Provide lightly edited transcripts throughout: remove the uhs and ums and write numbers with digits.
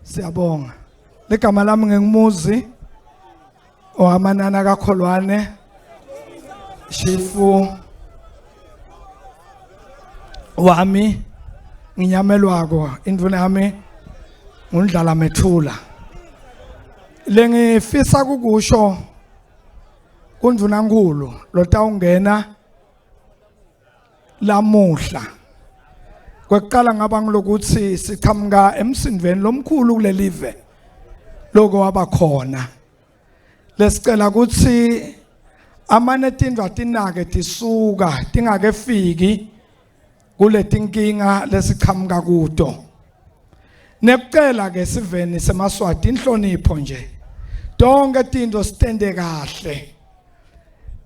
Siyabonga. Ligama lami ngingumuzi owamanana kaKholwane Shifu wami nginyamelwako indvuna yami ngundlala methula. Lengifisa kukusho kundvunankulu lotawungena lamuhla kwekuqala ngaba ngilokuthi siqhamuka emsindveni lomkhulu kulelive loko waba khona lesicela ukuthi amane tindlu atinake tisuka tingakefiki kuletinkinga lesiqhamuka kuto nekucela ke siveni semaswati inhlonipho nje tonke tinto sitende kahle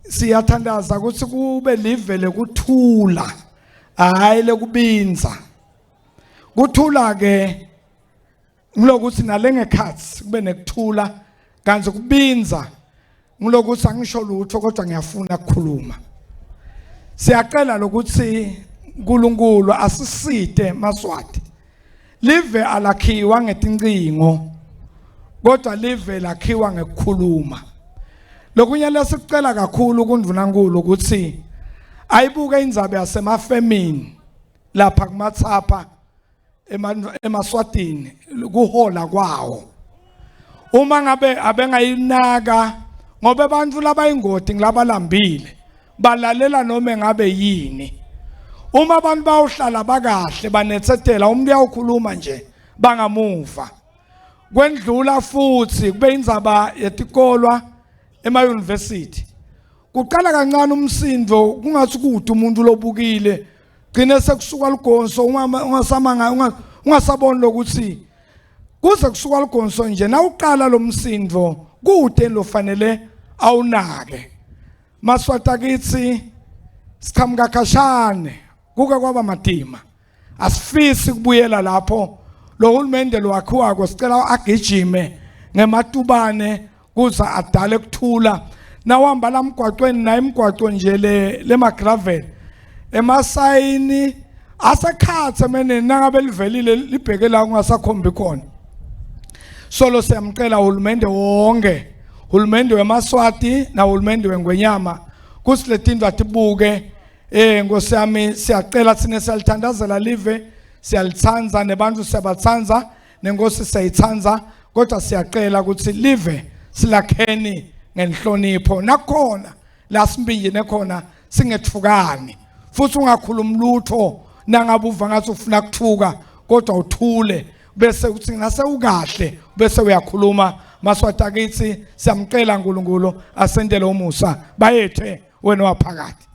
siyathandaza ukuthi kube live lekuthula hayi lekubinza kuthula ke ngilokuthi nalengekhathi kube nekuthula kanti kubinza ngilokuthi angisho lutho kodwa ngiyafuna ukukhuluma siyacela lokuthi uNkulunkulu asisite maswati live alakhiwa ngetincingo kodwa live lakhiwa ngekukhuluma lokunye lesikucela kakhulu kundvunankulu ukuthi ayibuke indzaba yasemafemini lapha kumathapha emaswatini kuhola kwawo uma ngabe abengayinaka ngoba abantu labayingoti ngilabalambile balalela noma ngabe yini uma abantu bawuhlala bakahle banethetela umuntu uyawukhuluma nje bangamuva kwendlula futhi kube indzaba yetikolwa ema university kuqala kancane umsindo kungathi kude umuntu lobukile gcine sekusuka lugonso ungasamanga ungasaboni lokuthi kuze kusuka lugonso nje nawuqala lo msindo kude lofanele awunake maswati akithi siqhamuka khashane kuke kwaba madima asifisi kubuyela lapho lo hulumende lwakhiwako sicela agijime ngematubane kuze adale kuthula nawuhamba la mgwaqweni naye imigwaco nje le lemagravel emasayini asekhathe meneni nangabe livelile libheke la kungasakhombi khona solo siyamcela uhulumende wonke hulumende wemaswati nahulumende wengwenyama kuthi letinto atibuke eh nkosi yami siyacela thina siyalithandazela live siyalithanda nebantu siyabathanda nenkosi siyayithanda kodwa siyacela ukuthi live silakheni ngenhlonipho nakhona la simbinjine khona singethukani futhi ungakhulumi lutho nangabe uva ngathi ufuna kuthuka kodwa uthule bese uthi ngase ukahle bese uyakhuluma maswati akithi siyamcela uNkulunkulu asendele umusa bayethe wena waphakathi.